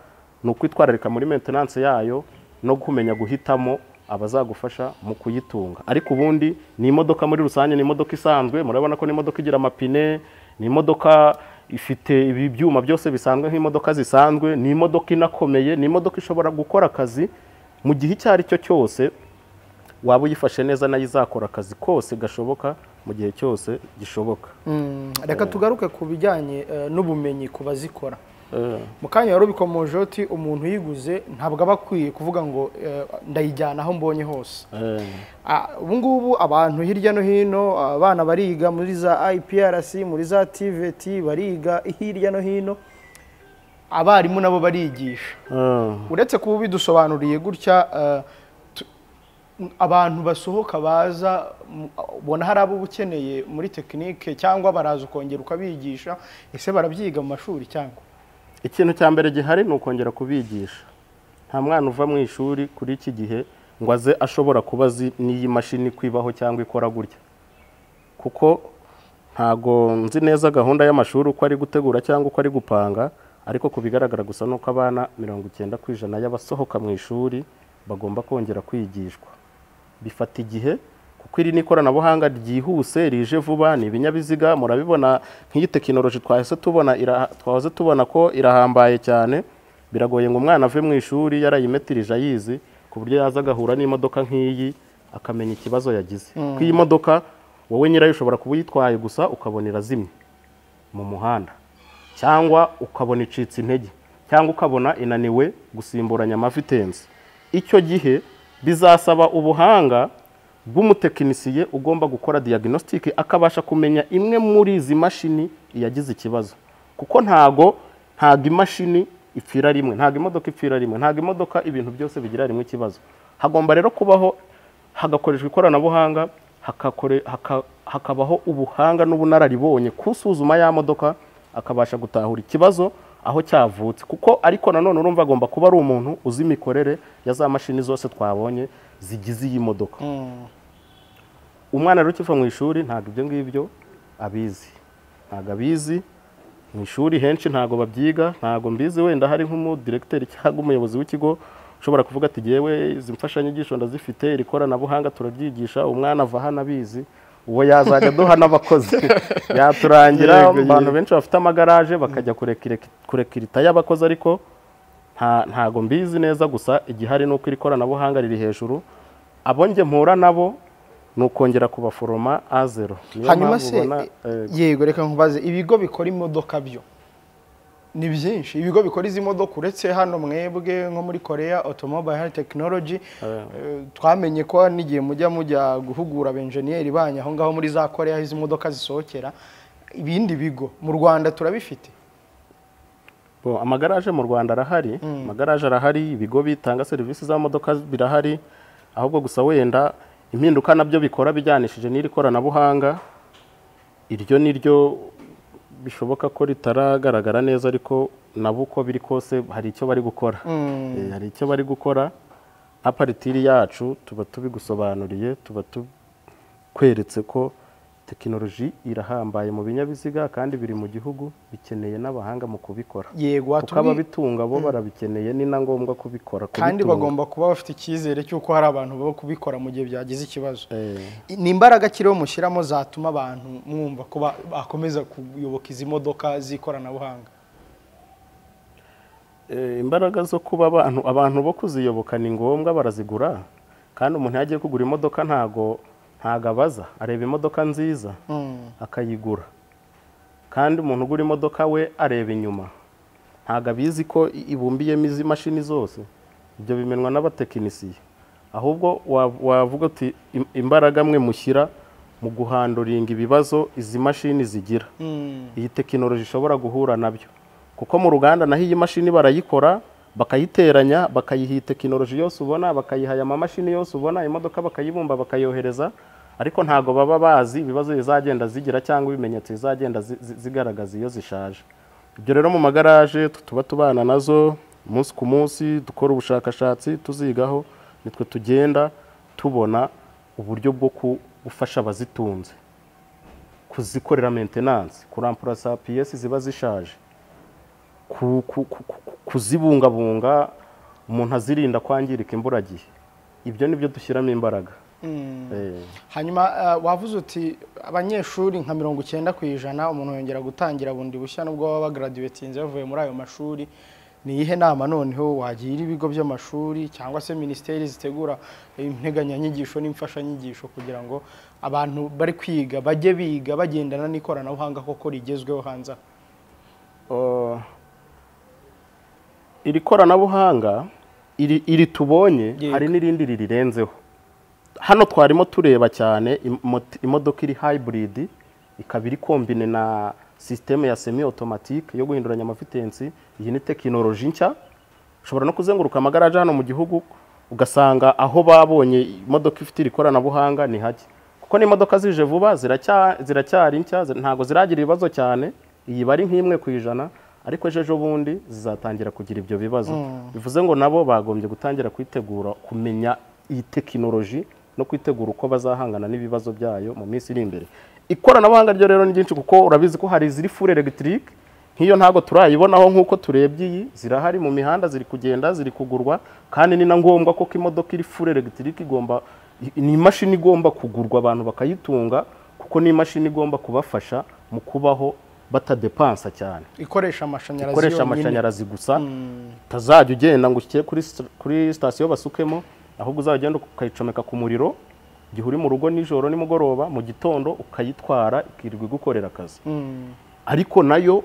B: ni ukwitwararika muri maintenance yayo no kumenya guhitamo abazagufasha mu kuyitunga. Ariko ubundi ni imodoka muri rusange, ni imodoka isanzwe. Murabona ko ni imodoka igira amapine, ni imodoka ifite ibi byuma byose bisanzwe nk'imodoka zisanzwe, ni imodoka inakomeye, ni imodoka ishobora gukora akazi mu gihe icyo ari cyo cyose. Waba uyifashe neza, nayo izakora akazi kose gashoboka mu gihe cyose gishoboka.
A: Reka tugaruke ku bijyanye n'ubumenyi ku bazikora. Mu kanya wari ubikomoje uti umuntu uyiguze ntabwo aba akwiye kuvuga ngo ndayijyana aho mbonye hose. Ubu ngubu abantu hirya no hino, abana bariga muri za IPRC, muri za TVET, bariga hirya no hino, abarimu nabo barigisha. Uretse kuba ubidusobanuriye gutya, abantu basohoka baza ubona hari abo uba ukeneye muri tekinike, cyangwa baraza ukongera ukabigisha? Ese barabyiga mu mashuri cyangwa?
B: Ikintu cya mbere gihari ni ukongera kubigisha. Nta mwana uva mu ishuri kuri iki gihe ngo aze ashobora kuba azi n'iyi mashini kwibaho cyangwa ikora gutya, kuko ntago nzi neza gahunda y'amashuri uko ari gutegura cyangwa uko ari gupanga. Ariko ku bigaragara gusa nuko abana 90% y'abasohoka mu ishuri bagomba kongera kwigishwa. Bifata igihe, kuko iri ni ikoranabuhanga ryihuse, rije vuba. Ni ibinyabiziga, murabibona nk'iyi tekinoloji twahise tubona, twahoze tubona ko irahambaye cyane. Biragoye ngo umwana ave mu ishuri yarayimetirije, ayizi, ku buryo yaza agahura n'imodoka nk'iyi akamenya ikibazo yagize. Kuko iyi modoka wowe nyirayo ushobora kuba uyitwaye gusa ukabona irazimye mu muhanda, cyangwa ukabona icitse intege, cyangwa ukabona inaniwe gusimburanya amavitensi. Icyo gihe bizasaba ubuhanga bw'umutekinisiye ugomba gukora diagnostic, akabasha kumenya imwe muri izi mashini yagize ikibazo, kuko ntago imashini ipfira rimwe, ntago imodoka ipfira rimwe, ntago imodoka ibintu byose bigira rimwe ikibazo. Hagomba rero kubaho, hagakoreshwa ikoranabuhanga, hakabaho ubuhanga n'ubunararibonye kusuzuma ya modoka, akabasha gutahura ikibazo aho cyavutse. Kuko ariko nanone urumva agomba kuba ari umuntu uzi imikorere ya za mashini zose twabonye zigize iyi modoka. Umwana rero ukiva mu ishuri ntabwo ibyo ngibyo abizi, ntabwo abizi mu ishuri henshi, ntabwo babyiga. Ntabwo mbizi, wenda hari nk'umudiregiteri cyangwa umuyobozi w'ikigo ushobora kuvuga ati yewe, izi mfashanyigisho ndazifite, iri koranabuhanga turaryigisha, umwana ava hano abizi. Uwo yazajya aduha n'abakozi, yaturangira. Abantu benshi bafite amagaraje bakajya kurekirita y'abakozi, ariko ntago mbizi neza. Gusa igihari ni uko iri koranabuhanga riri hejuru. Abo njye mpura nabo ni ukongera kubaforoma à zéro. Niyo
A: Hanyuma
B: mpamvu
A: se
B: ubona,
A: yego, reka nkubaze, ibigo bikora imodoka byo ni byinshi. Ibigo bikora izi modoka, uretse hano mwebwe nko muri Korea Automobile Technology, twamenye ko n'igihe mujya guhugura abenjeniyeri banyu aho ngaho muri za Korea aho izi modoka zisohokera, ibindi bigo mu Rwanda turabifite?
B: Bon, amagaraje mu Rwanda arahari, amagaraje arahari, ibigo bitanga serivisi z'amamodoka birahari. Ahubwo gusa wenda impinduka nabyo bikora bijyanishije n'iri koranabuhanga, iryo niryo bishoboka ko ritaragaragara neza, ariko nabo uko biri kose hari icyo bari gukora. Hari icyo bari gukora. À partir yacu tuba tubigusobanuriye, tuba tukweretse ko tekinoloji irahambaye mu binyabiziga kandi biri mu gihugu, bikeneye n'abahanga mu kubikora,
A: Yego,
B: kuko ababitunga bo barabikeneye, ni na ngombwa kubikora,
A: kandi
B: kubitunga.
A: Bagomba kuba bafite icyizere cy'uko hari abantu bo kubikora mu gihe byagize ikibazo. Ni imbaraga kiriho mushyiramo zatuma abantu mwumva ko bakomeza kuyoboka izi modoka z'ikoranabuhanga?
B: Imbaraga zo kuba abantu bo kuziyoboka ni ngombwa, barazigura. Kandi umuntu iyo agiye kugura imodoka ntago Ntago abaza, areba imodoka nziza akayigura. Kandi umuntu ugura imodoka we areba inyuma, ntago abizi ko ibumbiyemo izi mashini zose. Ibyo bimenwa n'abatekinisiye. Ahubwo wavuga uti imbaraga mwe mushyira mu guhanduringa ibibazo izi mashini zigira, iyi tekinoloji ishobora guhura nabyo. Kuko mu ruganda naho iyi mashini barayikora, bakayiteranya, bakayiha iyi tekinoloji yose ubona, bakayiha aya mamashini yose ubona, imodoka bakayibumba bakayohereza, ariko ntago baba bazi ibibazo bizagenda zigira cyangwa ibimenyetso bizagenda zigaragaza iyo zishaje. Ibyo rero mu magaraje tuba tubana nazo umunsi ku munsi, dukora ubushakashatsi, tuzigaho, nitwe tugenda tubona uburyo bwo gufasha abazitunze kuzikorera maintenance, kurampurasa PS ziba zishaje, kuzibungabunga, umuntu azirinda kwangirika imburagihe. Ibyo nibyo dushyiramo imbaraga.
A: Hanyuma wavuze uti abanyeshuri nka 90% umuntu yongera gutangira bundi bushya nubwo baba bagraduatinze bavuye muri ayo mashuri. Ni iyihe nama noneho wagira ibigo by'amashuri cyangwa se minisiteri zitegura integanyanyigisho n'imfashanyigisho kugira ngo abantu bari kwiga bajye biga bagendana n'ikoranabuhanga koko rigezweho hanze?
B: Iri koranabuhanga iri tubonye hari n'irindi ririrenzeho. Hano twarimo tureba cyane imodoka iri hybrid, ikaba iri kombine na systeme ya semi automatique yo guhinduranya amavitensi. Iyi ni tekinoloji nshya. Ushobora no kuzenguruka amagaraje hano mu gihugu ugasanga aho babonye imodoka ifite iri koranabuhanga ni hake, kuko n'imodoka zije vuba ziracyari nshya, ntago ziragira ibibazo cyane. Iyi bari nk'imwe ku ijana, ariko ejo bundi zizatangira kugira ibyo bibazo. Bivuze ngo nabo bagombye gutangira kwitegura kumenya iyi tekinoloji no kwitegura uko bazahangana n'ibibazo byayo mu minsi iri imbere. Ikoranabuhanga ryo rero ni byinshi, kuko urabizi ko hari iziri full electric, nk'iyo ntago turayibonaho nkuko turebye iyi, zirahari mu mihanda, ziri kugenda, ziri kugurwa, kandi ni na ngombwa ko imodoka iri full electric igomba, ni imashini igomba kugurwa abantu bakayitunga, kuko ni imashini igomba kubafasha mu kubaho batadepansa cyane.
A: Ikoresha amashanyarazi,
B: ikoresha amashanyarazi gusa. Tazajya ugenda ngo ushyike kuri sitasiyo basukemo, ahubwo uzagenda ukayicomeka ku muriro igihe uri mu rugo nijoro nimugoroba, mu gitondo ukayitwara ikirirwa igukorera akazi. Ariko nayo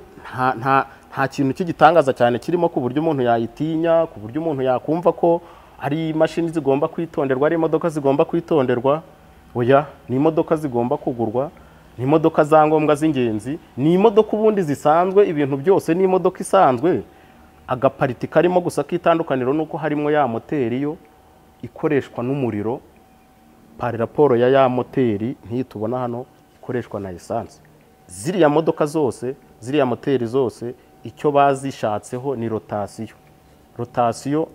B: nta kintu cy'igitangaza cyane kirimo ku buryo umuntu yayitinya, ku buryo umuntu yakumva ko ari imashini zigomba kwitonderwa, ari imodoka zigomba kwitonderwa. Oya, ni imodoka zigomba kugurwa, ni imodoka za ngombwa z'ingenzi, ni imodoka ubundi zisanzwe, ibintu byose ni imodoka isanzwe. Agapariti karimo gusa k'itandukaniro nuko harimo ya moteri yo ikoreshwa n'umuriro, pari raporo ya moteri ntitubona hano ikoreshwa na essence. Ziriya modoka zose, ziriya moteri zose, icyo bazishatseho ni rotation. Rotation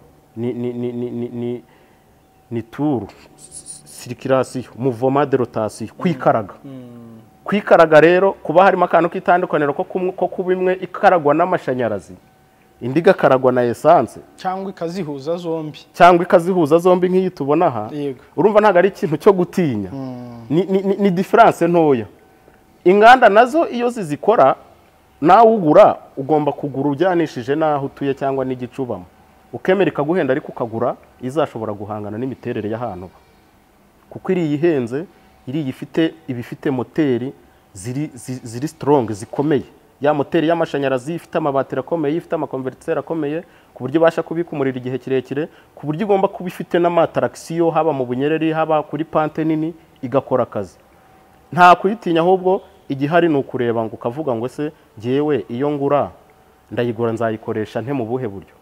B: ni tour, circulation, mouvement de rotation, kwikaraga. Kwikaraga rero kuba harimo akantu k'itandukaniro ko kuba imwe ikaragwa n'amashanyarazi, indi igakaragwa na essence,
A: cyangwa ikazihuza zombi,
B: cyangwa ikazihuza zombi nk'iyi tubona aha. Urumva ntago ari ikintu cyo gutinya, ni difference ntoya. Inganda nazo iyo zizikora, nawe ugura ugomba kugura ujyanishije naho utuye cyangwa n'igicubamo, ukemera ikaguhenda ariko ukagura izashobora guhangana n'imiterere y'ahantu, kuko iri ihenze, iri ifite ibifite moteri ziri strong, zikomeye. Ya moteri y'amashanyarazi ifite amabatiri akomeye, ifite amakonverteri akomeye, ku buryo ibasha kubika umuriro igihe kirekire, ku buryo igomba kuba ifite n'amatraction, haba mu bunyereri, haba kuri pante nini, igakora akazi. Nta kuyitinya, ahubwo igihari ni ukureba ngo ukavuga ngo ese ngewe iyo ngura ndayigura nzayikoresha nte mu buhe buryo,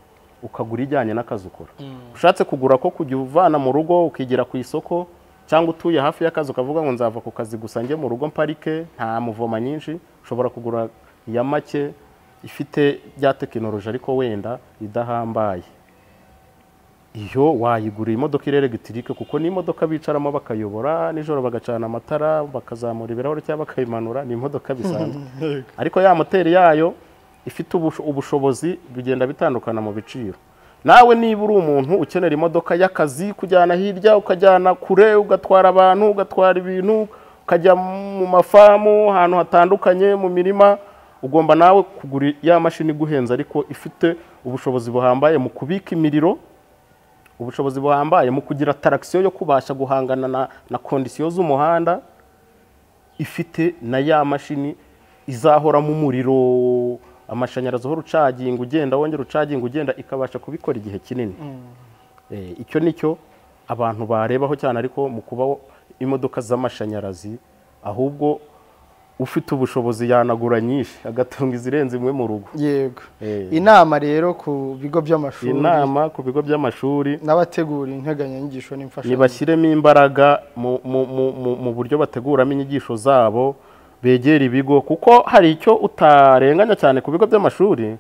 B: ukagura ijyanye n'akazi ukora. Ushatse kugura ko kujya uvana mu rugo ukigira ku isoko, cyangwa utuye hafi y'akazi ukavuga ngo nzava ku kazi gusa njye mu rugo mparike, nta muvoma nyinshi, ushobora kugura ya make ifite bya tekinoloji ariko wenda idahambaye. Iyo wayigura imodoka iri electric, kuko ni imodoka bicaramo bakayobora nijoro, bagacana amatara, bakazamura ibirahuri cyangwa bakayimanura, ni imodoka bisanzwe. Ariko ya moteri yayo ifite ubushobozi bigenda bitandukana mu biciro. Nawe niba uri umuntu ukenera imodoka y'akazi, kujyana hirya ukajyana kure, ugatwara abantu, ugatwara ibintu, ukajya mu mafamu ahantu hatandukanye mu mirima, ugomba nawe kugura ya mashini iguhenze ariko ifite ubushobozi buhambaye mu kubika imiriro, Ubushobozi buhambaye mu kugira traction yo kubasha guhangana na condition z'umuhanda, ifite na ya mashini izahora mu muriro, amashanyarazi uhora ucaginga ugenda wongera ucaginga ugenda, ikabasha kubikora igihe kinini. Icyo nicyo abantu barebaho cyane, ariko mu kuba imodoka z'amashanyarazi ahubwo ufite ubushobozi yanagura nyinshi agatunga izirenze imwe mu rugo.
A: Yego. Inama rero ku bigo by'amashuri,
B: inama ku bigo by'amashuri
A: n'abategura integanyanyigisho n'imfashanyigisho,
B: nibashyiremo imbaraga mu buryo bateguramo inyigisho zabo, begera ibigo, kuko hari icyo utarenganya cyane ku bigo by'amashuri.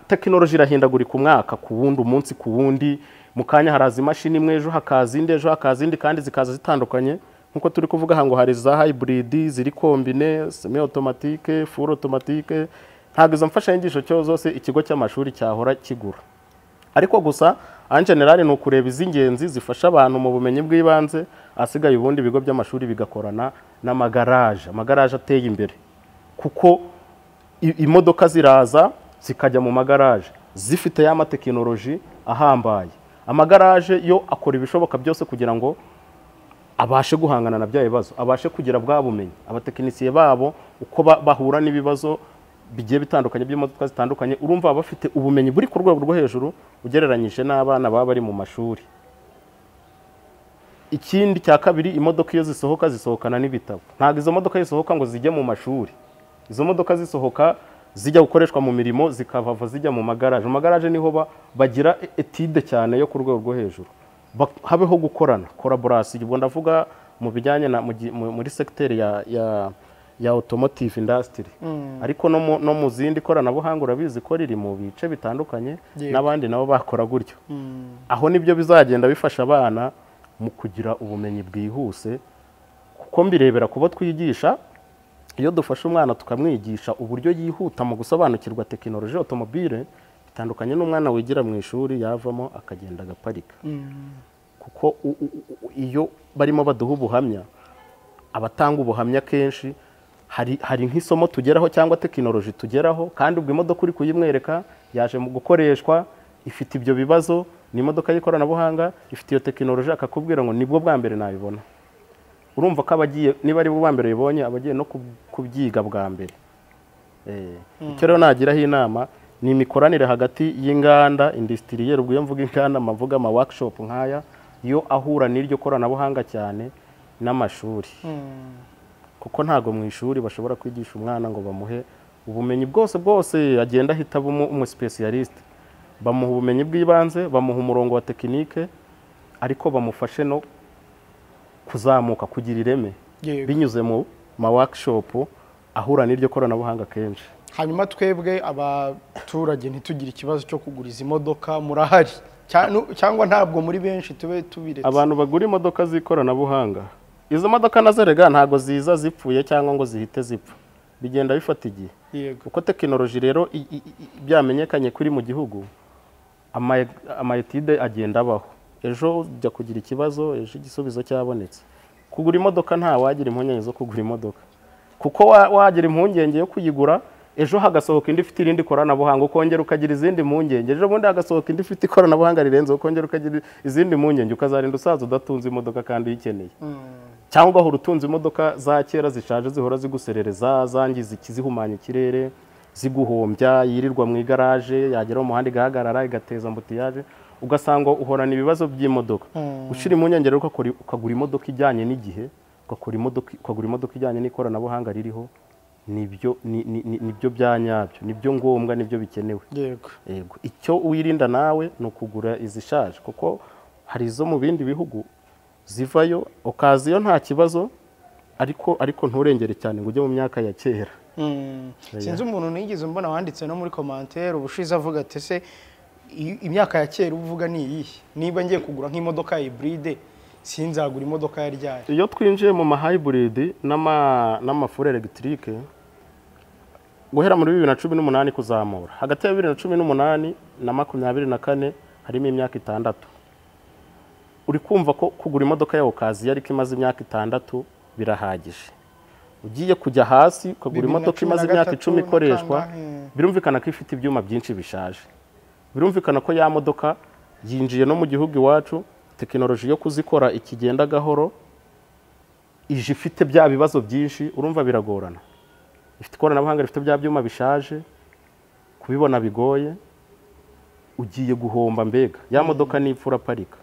B: Tekinoloji irahindagurika umwaka ku wundi, umunsi ku wundi. Mu kanya haraza imashini imwe, ejo hakaza indi, ejo hakaza indi, kandi zikaza zitandukanye. Nkuko turi kuvuga aha ngo hari za hybrid ziri combine, semi automatique, full automatique. Ntabwo izo mfashanyigisho cyo zose ikigo cy'amashuri cyahora kigura, ariko gusa en general ni ukureba iz'ingenzi zifasha abantu mu bumenyi bw'ibanze, asigaye ubundi ibigo by'amashuri bigakorana n'amagaraje, amagaraje ateye imbere, kuko imodoka ziraza zikajya mu magaraje zifite ya matekinoloji ahambaye. Amagaraje yo akora ibishoboka byose kugira ngo abashe guhangana na bya bibazo, abashe kugira bwa bumenyi, abatekinisiye babo uko bahura n'ibibazo bigiye bitandukanye by'imodoka zitandukanye, urumva bafite ubumenyi buri ku rwego rwo hejuru ugereranyije n'abana baba bari mu mashuri. Ikindi cya kabiri, imodoka iyo zisohoka zisohokana n'ibitabo. Ntabwo izo modoka zisohoka ngo zijye mu mashuri, izo modoka zisohoka zijya gukoreshwa mu mirimo, zikavava zijya mu magaraje. Mu magaraje niho bagira etide cyane yo ku rwego rwo hejuru, habeho gukorana collaboration. Ubwo ndavuga mu bijyanye na muri secteur ya automotive industry, ariko no mu zindi koranabuhanga urabizi ko riri mu bice bitandukanye, n'abandi nabo bakora gutyo. Aho nibyo bizagenda bifasha abana mu kugira ubumenyi bwihuse, kuko mbirebera kubo twigisha. Iyo dufashe umwana tukamwigisha uburyo yihuta mu gusobanukirwa tekinoloji automobile, bitandukanye n'umwana wigira mu ishuri yavamo akagenda agaparika. Kuko iyo barimo baduha ubuhamya, abatanga ubuhamya kenshi hari nk'isomo tugeraho cyangwa tekinoloji tugeraho, kandi ubwo imodoka uri kuyimwereka yaje mu gukoreshwa ifite ibyo bibazo, ni imodoka y'ikoranabuhanga ifite iyo tekinoloji, akakubwira ngo nibwo bwa mbere nabibona. Urumva ko abagiye, niba ari bwa mbere bibonye, abagiye no kubyiga bwa mbere. Icyo rero nagiraho inama ni imikoranire hagati y'inganda industrielle, ubwo iyo mvuga inganda mavuga ama workshop nkaya yo ahura n'iryo koranabuhanga cyane n'amashuri. Kuko ntago mu ishuri bashobora kwigisha umwana ngo bamuhe ubumenyi bwose bwose agenda ahita aba umu specialist. Bamuha ubumenyi bw'ibanze, bamuha umurongo wa tekinike, ariko bamufashe no kuzamuka kugira ireme binyuze mu ma workshop ahura n'iryo koranabuhanga kenshi.
A: Hanyuma twebwe abaturage ntitugire ikibazo cyo kuguriza imodoka, murahari cyangwa ntabwo muri benshi tube tubiretse?
B: Abantu bagura imodoka z'ikoranabuhanga, izo modoka nazo rega ntago ziza zipfuye cyangwa ngo zihite zipfa, bigenda bifata igihe. Uko tekinoloji rero byamenyekanye kuri mu gihugu, ama etide agenda abaho, ejo ujya kugira ikibazo, ejo igisubizo cyabonetse. Kugura imodoka nta wagira impungenge zo kugura imodoka, kuko wagira impungenge yo kuyigura, ejo hagasohoka indi ifite irindi koranabuhanga, ukongera ukagira izindi mpungenge, ejo bundi hagasohoka indi ifite ikoranabuhanga rirenze, ukongera ukagira izindi mpungenge, ukazarinda usaza udatunze imodoka kandi uyikeneye. Cyangwa ugahora utunze imodoka za kera zishaje zihora ziguserereza, zangiza ikizihumanya ikirere, ziguhombya, yirirwa mu igaraje, yagera mu muhanda igahagarara igateza ambutiyaje, ugasanga uhorana ibibazo by'imodoka. Ushira impungenge rero ukagura imodoka ijyanye n'igihe, ukagura imodoka ijyanye n'ikoranabuhanga ririho, nibyo nibyo byanyabyo, nibyo ngombwa, nibyo bikenewe.
A: Yego.
B: Yego. Icyo wirinda nawe ni ukugura izishaje, kuko hari izo mu bindi bihugu zivayo ukaziyo nta kibazo, ariko nturengere cyane ngo ujye mu myaka ya kera.
A: Sinzi umuntu nigeze mbona wanditse no muri commentaire ubushize avuga ati se imyaka ya kera uvuga ni iyihe? Niba ngiye kugura nk'imodoka ya hybride sinzagura imodoka ya ryari?
B: Iyo twinjiye mu ma hybrid n'ama full electric guhera muri 2018 kuzamura, hagati ya 2018 na 2024 harimo imyaka 6. Uri kumva ko kugura imodoka ya okaziyo ariko imaze imyaka 6 birahagije. Ugiye kujya hasi ukagura imodoka imaze imyaka 10 ikoreshwa, birumvikana ko ifite ibyuma byinshi bishaje, birumvikana ko ya modoka Yinjiye no mu gihugu iwacu, tekinoloji yo kuzikora ikigenda gahoro, ije ifite bya bibazo byinshi, urumva biragorana. Ifite ikoranabuhanga rifite bya byuma bishaje, kubibona bigoye, ugiye guhomba mbega. Ya modoka nipfa uraparika.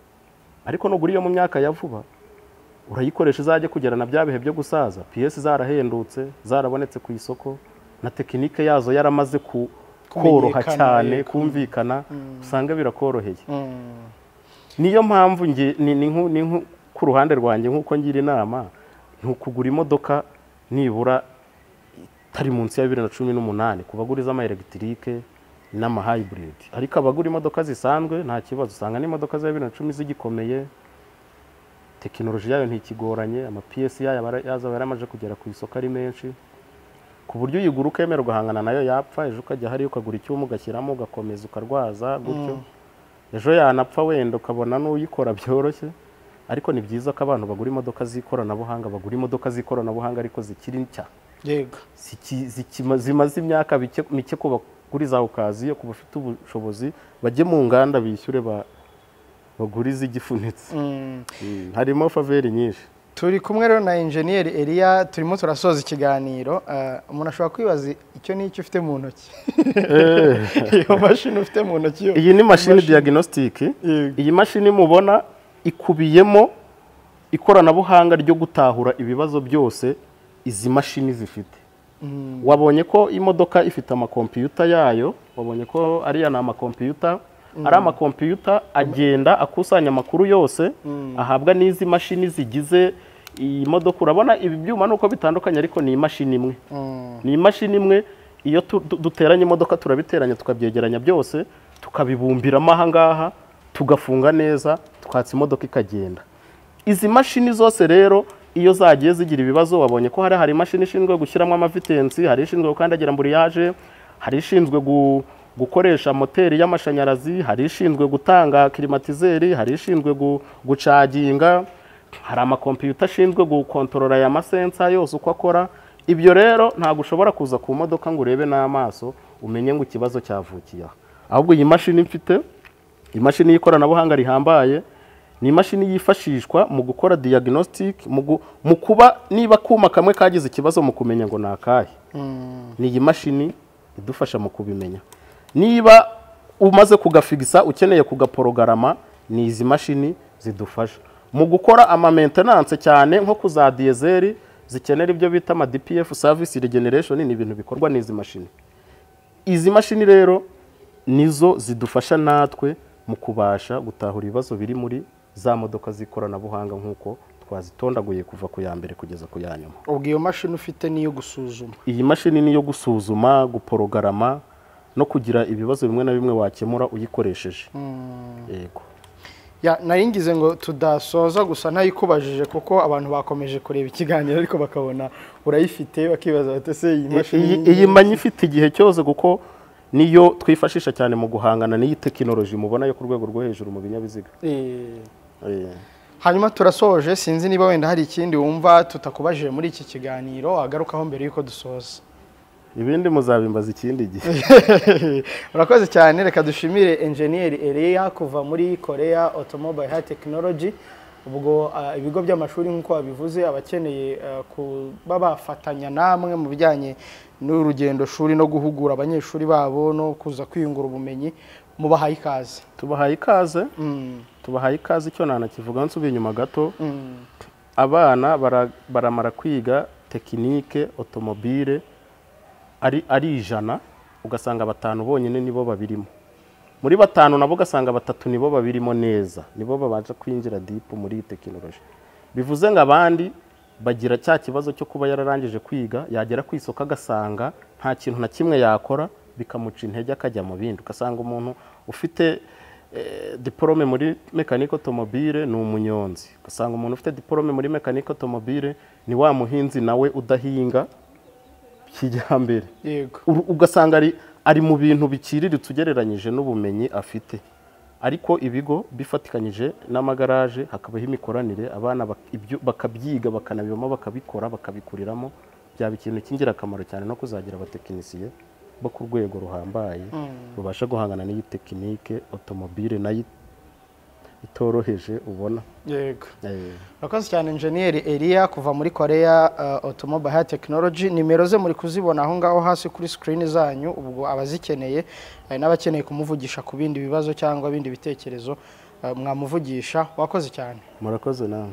B: Ariko nugura iyo mu myaka ya vuba, urayikoresha izajye kugera na bya bihe byo gusaza, PS zarahendutse, zarabonetse ku isoko, na tekinike yazo yaramaze koroha cyane, kumvikana, usanga birakoroheye. Niyo mpamvu nge ni ku ruhande rwanjye nkuko ngira inama, ntukugura imodoka nibura itari munsi ya 2018 ku baguriza ama electric n'ama hybrid. Ariko abagura imodoka zisanzwe nta kibazo, usanga n'imodoka za 2010 zigikomeye, tekinoloji yayo ntikigoranye, ama PS yayo yaza yaramaje kugera ku isoko ari menshi, ku buryo uyigura ukemera ugahangana nayo yapfa, ejo ukajya hari ukagura icyuma ugashyiramo ugakomeza ukarwaza gutyo, ejo yanapfa wenda ukabona n'uyikora byoroshye. Ariko ni byiza ko abantu bagura imodoka z'ikoranabuhanga, bagura imodoka z'ikoranabuhanga ariko zikiri nshya.
A: Yego.
B: Zimaze imyaka mike ko bagura za okaziyo, ku bafite ubushobozi bajye mu nganda bishyure bagura izigifunitse. Harimo faveri nyinshi.
A: Turi kumwe rero na Engineer Elia, turimo turasoza ikiganiro. Umuntu ashobora kwibaza icyo n'icyo ufite mu ntoki. Iyo mashini ufite mu ntoki yo.
B: Iyi ni mashini diagnostic. Iyi mashini mubona ikubiyemo ikoranabuhanga ryo gutahura ibibazo byose izi mashini zifite. Wabonye ko imodoka ifite amakompiyuta yayo, wabonye ko ariya ni amakompiyuta, ari amakompiyuta agenda akusanya amakuru yose ahabwa n'izi mashini zigize iyi modoka. Urabona ibi byuma nuko bitandukanye ariko ni imashini imwe. Ni imashini imwe, iyo duteranya imodoka turabiteranya tukabyegeranya byose, tukabibumbiramo aha ngaha, tugafunga neza, twatsa imodoka ikagenda. Izi mashini zose rero iyo zagiye zigira ibibazo, wabonye ko hari imashini ishinzwe gushyiramo amavitensi, hari ishinzwe gukandagira amburiyage, hari ishinzwe gukoresha moteri y'amashanyarazi, hari ishinzwe gutanga klimatizeri, hari ishinzwe gucaginga, hari amakompiyuta ashinzwe gukontorora aya masensa yose uko akora. Ibyo rero ntabwo ushobora kuza ku modoka ngo urebe n'amaso umenye ngo ikibazo cyavukiye aha. Ahubwo iyi mashini mfite, imashini y'ikoranabuhanga rihambaye, ni imashini yifashishwa mu gukora diagnostic, mu kuba niba kuma kamwe kagize ikibazo mu kumenya ngo nakahe. Ni iyi mashini idufasha mu kubimenya. Niba umaze kugafigisa ukeneye kugaporogarama, ni izi mashini zidufasha mu gukora ama maintenance cyane nko kuza diesel zikenera ibyo bita ama DPF service regeneration, ni ibintu bikorwa n'izi mashini. Izi mashini rero nizo zidufasha natwe mu kubasha gutahura ibibazo biri muri za modoka z'ikoranabuhanga nkuko twazitondaguye kuva ku ya mbere kugeza ku ya nyuma.
A: Ubwo iyo mashini ufite niyo gusuzuma?
B: Iyi mashini niyo gusuzuma, guporogarama no kugira ibibazo bimwe na bimwe wakemura uyikoresheje. Yego.
A: Ya naringize ngo tudasoza gusa ntayikubajije kuko abantu bakomeje kureba ikiganiro ariko bakabona urayifite bakibaza bati se iyi mashini
B: iyi manyi ifite igihe cyose, kuko niyo twifashisha cyane mu guhangana n'iyi tekinoloji mubona yo ku rwego rwo hejuru mu binyabiziga.
A: Hanyuma turasoje, sinzi niba wenda hari ikindi wumva tutakubajije muri iki kiganiro agarukaho mbere yuko dusoza.
B: Ibindi muzabimbaza ikindi gihe.
A: Urakoze cyane, reka dushimire Engineer Elia kuva muri Korea Automobile High Technology. Ubwo ibigo by'amashuri nkuko babivuze, abakeneye kuba bafatanya namwe mu bijyanye n'urugendo shuri no guhugura abanyeshuri babo no kuza kwiyungura ubumenyi, mubahaye ikaze.
B: Tubahaye ikaze. Tubahaye ikaze. Icyo nanakivuga nsubiye inyuma gato, abana baramara kwiga tekinike automobile ari 100, ugasanga 5 bonyine nibo babirimo. Muri 5 nabo ugasanga 3 nibo babirimo neza, nibo babanje kwinjira deep muri tekinoloji. Bivuze ngo abandi bagira cya kibazo cyo kuba yararangije kwiga, yagera ku isoko agasanga nta kintu na kimwe yakora, bikamuca intege akajya mu bindi. Ugasanga umuntu ufite diplome muri mécanique automobile ni umunyonzi, ugasanga umuntu ufite diplome muri mécanique automobile ni wa muhinzi nawe udahinga kijyambere.
A: Yego.
B: Ugasanga ari mu bintu biciriritse ugereranyije n'ubumenyi afite. Ariko ibigo bifatikanyije n'amagaraje hakabaho imikoranire, abana bakabyiga bakanabibamo bakabikora bakabikuriramo, byaba ikintu cy'ingirakamaro cyane no kuzagira abatekinisiye bo ku rwego ruhambaye rubasha guhangana n'iyi tekinike automobile nayo itoroheje ubona.
A: Yego. Urakoze cyane, Enjeniyeri Elia kuva muri Korea Automobile High Technology. Nimero ze muri kuzibona aho ngaho hasi kuri screen zanyu. Ubwo abazikeneye n'abakeneye kumuvugisha ku bindi bibazo cyangwa ibindi bitekerezo, mwamuvugisha. Wakoze cyane.
B: Murakoze nawe.